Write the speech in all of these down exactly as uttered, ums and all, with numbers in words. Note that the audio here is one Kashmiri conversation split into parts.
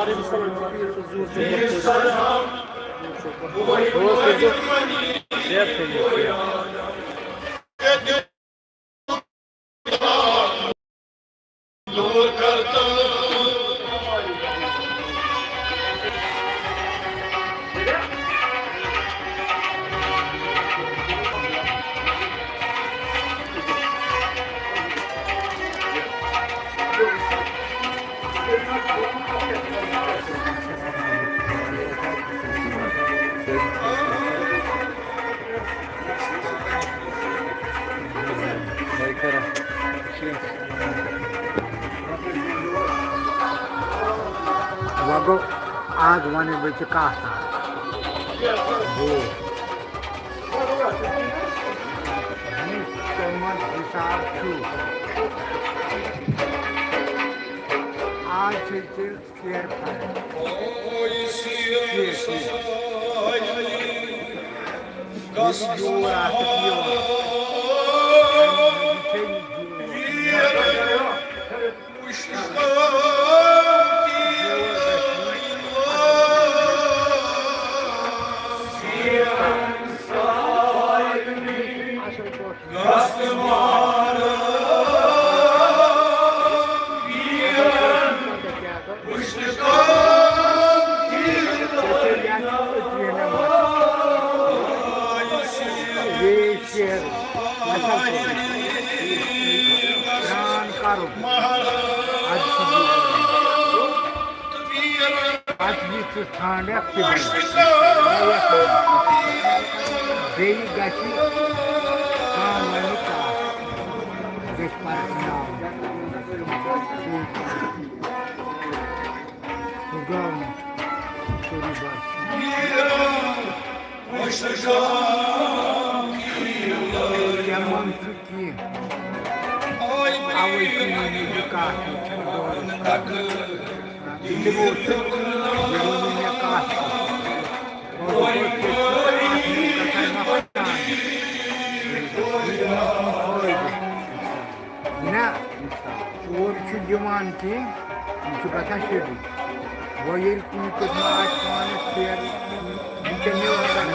دوست کٔرۍزیو share تھٲیِو share۔ وۄنۍ گوٚو، آز وَنہٕ بہٕ ژےٚ کَتھ اَکھ۔ بوز۔ یُس تِمَن حِساب چھُ، آز چھِ ژےٚ ژیر پَرٕنۍ۔ ژیر، ژیر۔ ییٚلہِ یور آسَکھ یِوان، اَمہِ مٔنٛزی چھے نہٕ یور۔ پران کرُن۔ اَدٕ چھُ یہِ، پتہٕ یہِ ژٕ ژھانٛڈکھ تہِ بنہِ۔ بیٚیہِ گژھِ کانٛہہ وَنہِ کَتھ، گژھِ پرٛزناوُن۔ گاوُن۔ سورُے بس۔ کیٛاہ وَن ژٕ؟ کینٛہہ۔ اَوَے کِنۍ یہِ کَتھ چھَنہٕ دورَس پٮ۪ٹھ۔ یہِ تہِ گوٚو تہٕ یہِ ؤنِو مےٚ کَتھ چھِ۔ اور ہُتہِ چھِ اَتھ منٛز گژھان نۄقصان۔ یہِ چھُنہٕ فٲیدٕ۔ نہ، اورٕ چھُ یِوان کینٛہہ، یہِ چھُ گژھان سیوٚدُے۔ وۄنۍ ییٚلہِ کُنہِ قٕسمہٕ آسہِ پانَس پھیرٕ، یہِ ژےٚ نیوٗ کران،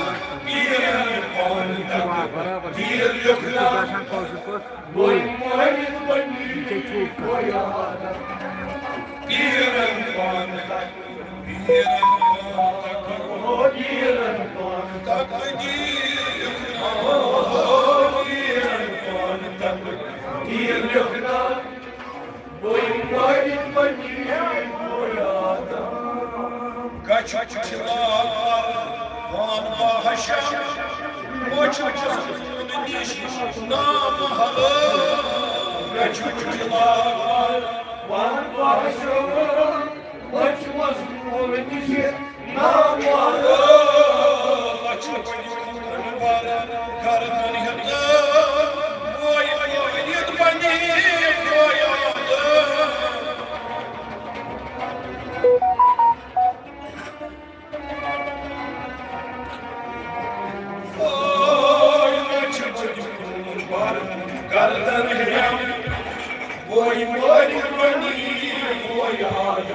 یہِ چھُ واپس۔ یہِ چھُ گژھان کٲشِر پٲٹھۍ وۄنۍ مٲرِتھ وۄنۍ یہِ ژےٚ چھُو کَرُن۔ گچھِ چھِ لاگان پان باہشم، مۄچھِ مَنٛز نِش نام حلال۔ گچھِ چھِ لاگان پان باہشم، مۄچھِ مَنٛز نِش نام حلال۔ لَچھِ بَنہِ گردن ہٮ۪تھ، بوے بوے یِتھ بَنہِ، بوے بوے۔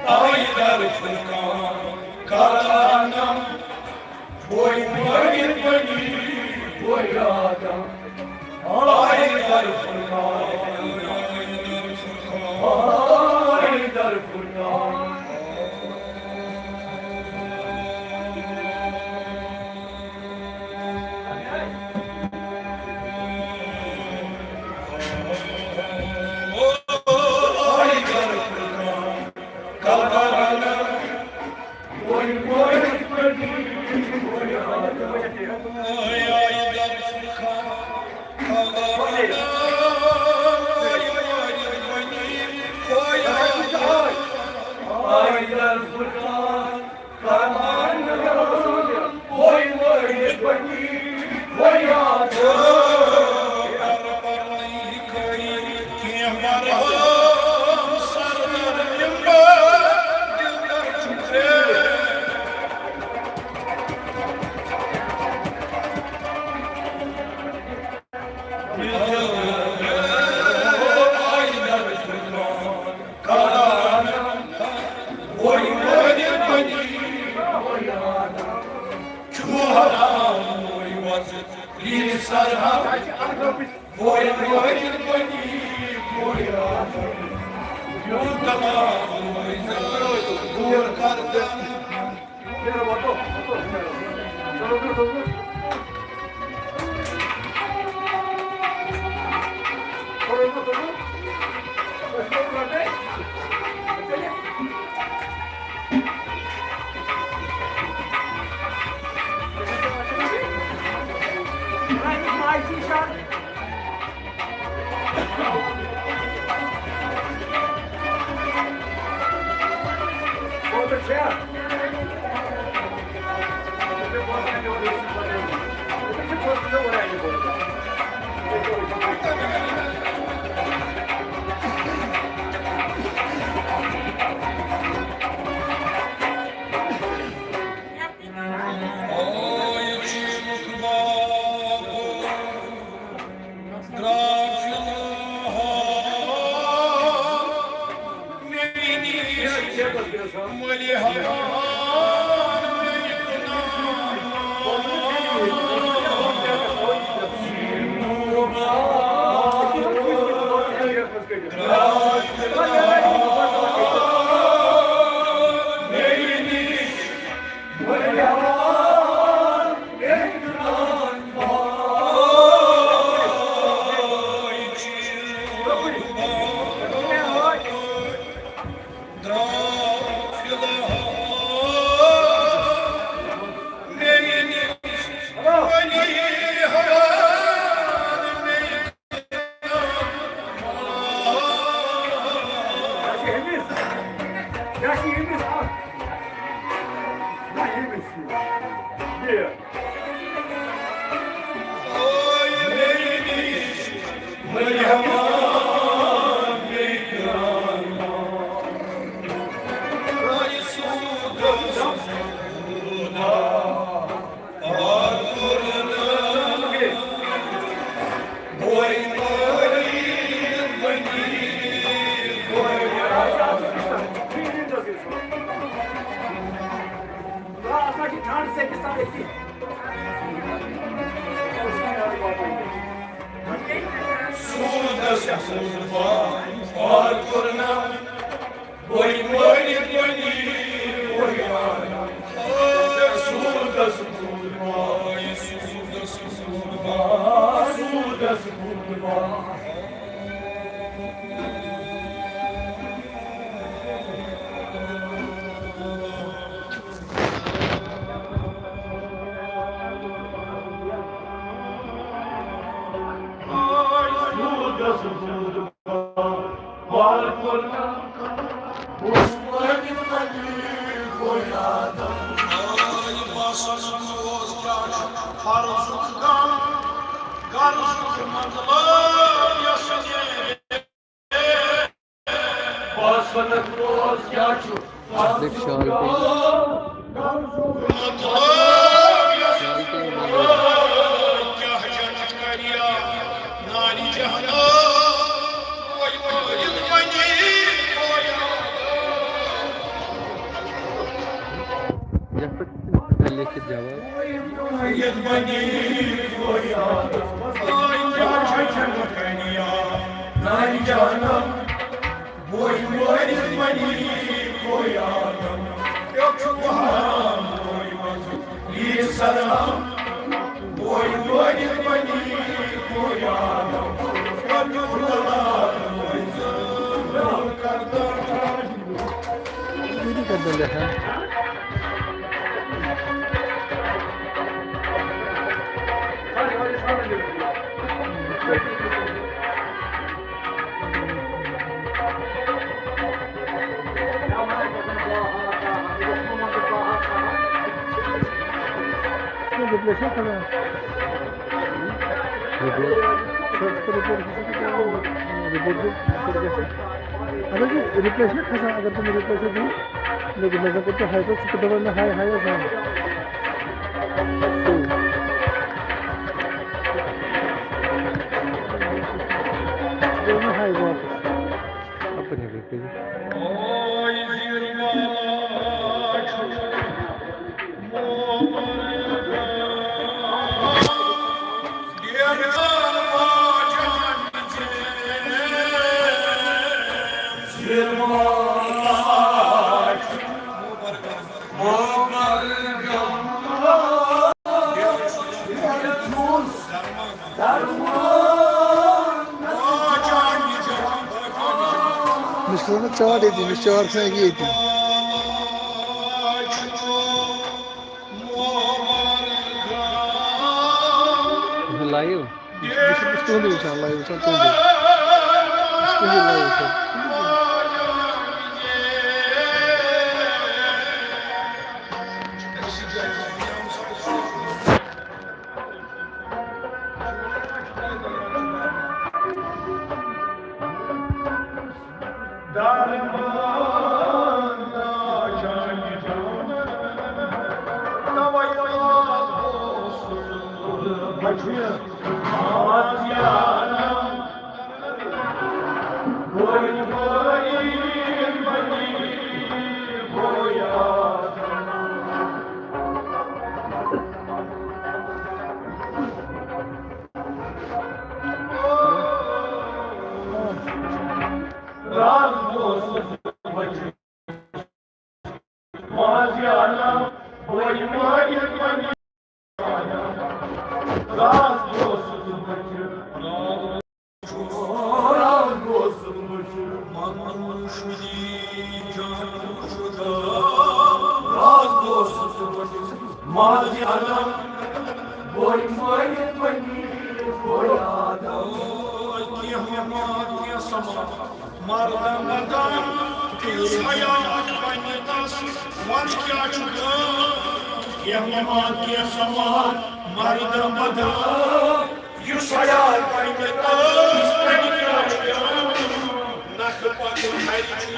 آیدر فرقان کلانم، بوی بوی بنی بوی آدم. آیدر فرقان، آیدر فرقان. سودس سود پار کرنا، وہی مٲلِک بنی، وہی عالم. سودس سود پار، سودس سود پار، سودس سود پار. دیکھ شال پہ۔ شال پہ۔ یتھ پٮ۪ٹھ لیکھِتھ جواب۔ ویڈیو کَتہِ بَنہِ لیکھان؟ رِپلیس چھا کھسان؟ رِپورٹ۔ سر، سر، رِپورٹ چھُ سُہ تہِ کَران۔ رِپورٹ چھُ، رِپورٹ گژھِ۔ اگر تُہۍ رِپلیس چھُنہ کھسان، اگر تُہۍ مےٚ رِپلیس چھُو دِیِو، مےٚ دوٚپ، مےٚ زَن کوٚر تۄہہِ ہاے، ژٕ کَتھ دَپان مےٚ ہاے، ہاے حظ، ہاے۔ یہِ اوس مےٚ ہاے واپَس۔ اَپٲرۍ ہٮ۪کہٕ بہٕ کٔرِتھ۔ مےٚ چھِ کھسان چار ییٚتی، مےٚ چھِ چار کھسان ییٚتی۔ یہِ چھُ لایِو؟ بہٕ چھُس، بہٕ چھُس تُہُنٛدُے وٕچھان، لایِو وٕچھان تُہُنٛدُے۔ بہٕ چھُس تُہُنٛدُے لایِو وٕچھان۔ مردم مدام یُس حیات پننہِ دس، وَن کیٛاہ چھُ غم؟ کینٛہہ نِوان، کینٛہہ سَمان، مردم مدام یُس حیات پننہِ دس، وَن کیٛاہ چھُ غم؟ نکھٕ پَتہٕ ہَرِ چھُ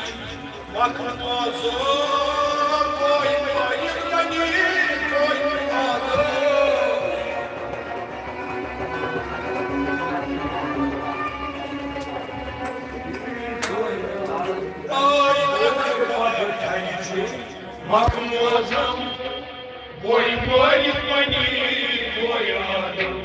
وقت وازو، کوئی کوئی کنی، کوئی وادو۔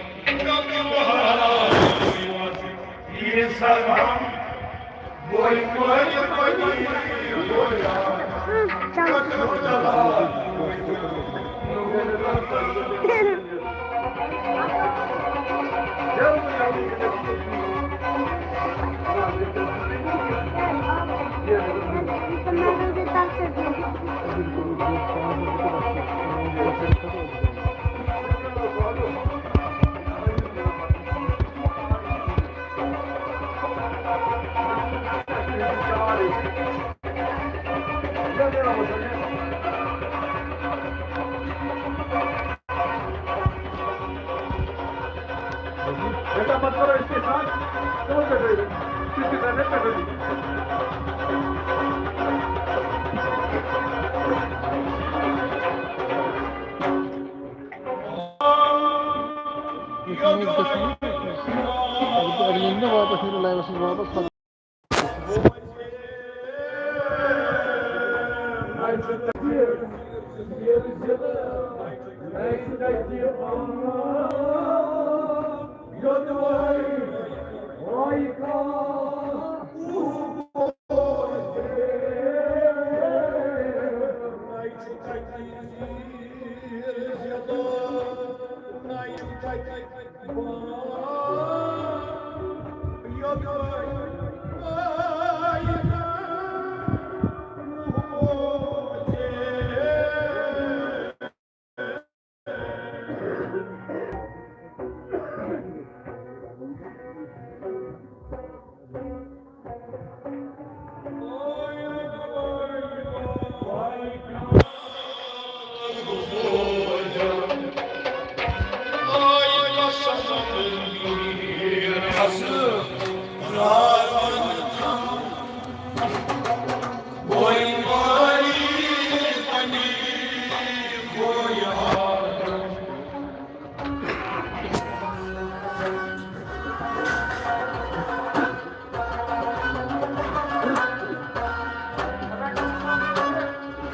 اگر تُہۍ اَتہِ نیرِو نا واپس، نیرِو لایوَس منٛز واپس، پَتہٕ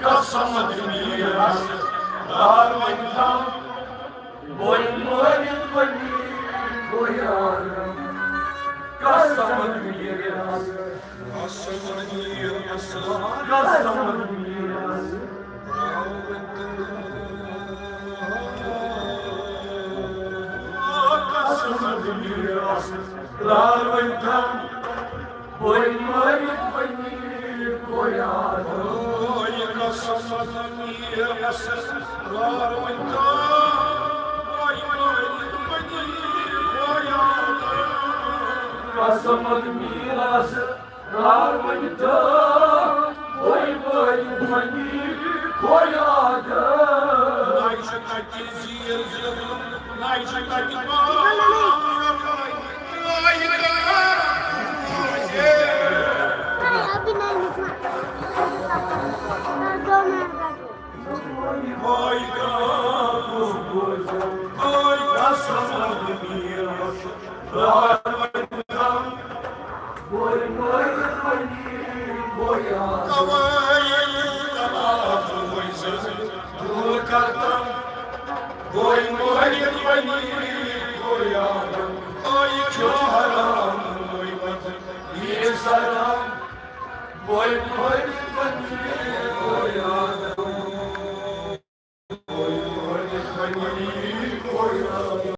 قسم میٖرس دار وۄنۍ تھاو، بوے مٲرِتھ وۄنۍ بوے آدم۔ قسم میٖرس، قسم میٖرس، قسم میٖرس۔ قسم میٖرس دار وۄنۍ تھاو، بوے مٲرِتھ وۄنۍ بوے آدم۔ قسم میٖرس دار وۄنۍ تھاو، بوے مٲرِتھ وۄنۍ بوے آدم۔ قسم میٖرس دار وۄنۍ تھاو، بوے مٲرِتھ وۄنۍ بوے آدم۔ نَے چھُ تَتہِ زیٖر زیٖر، نَے چھُ تَتہِ پاک۔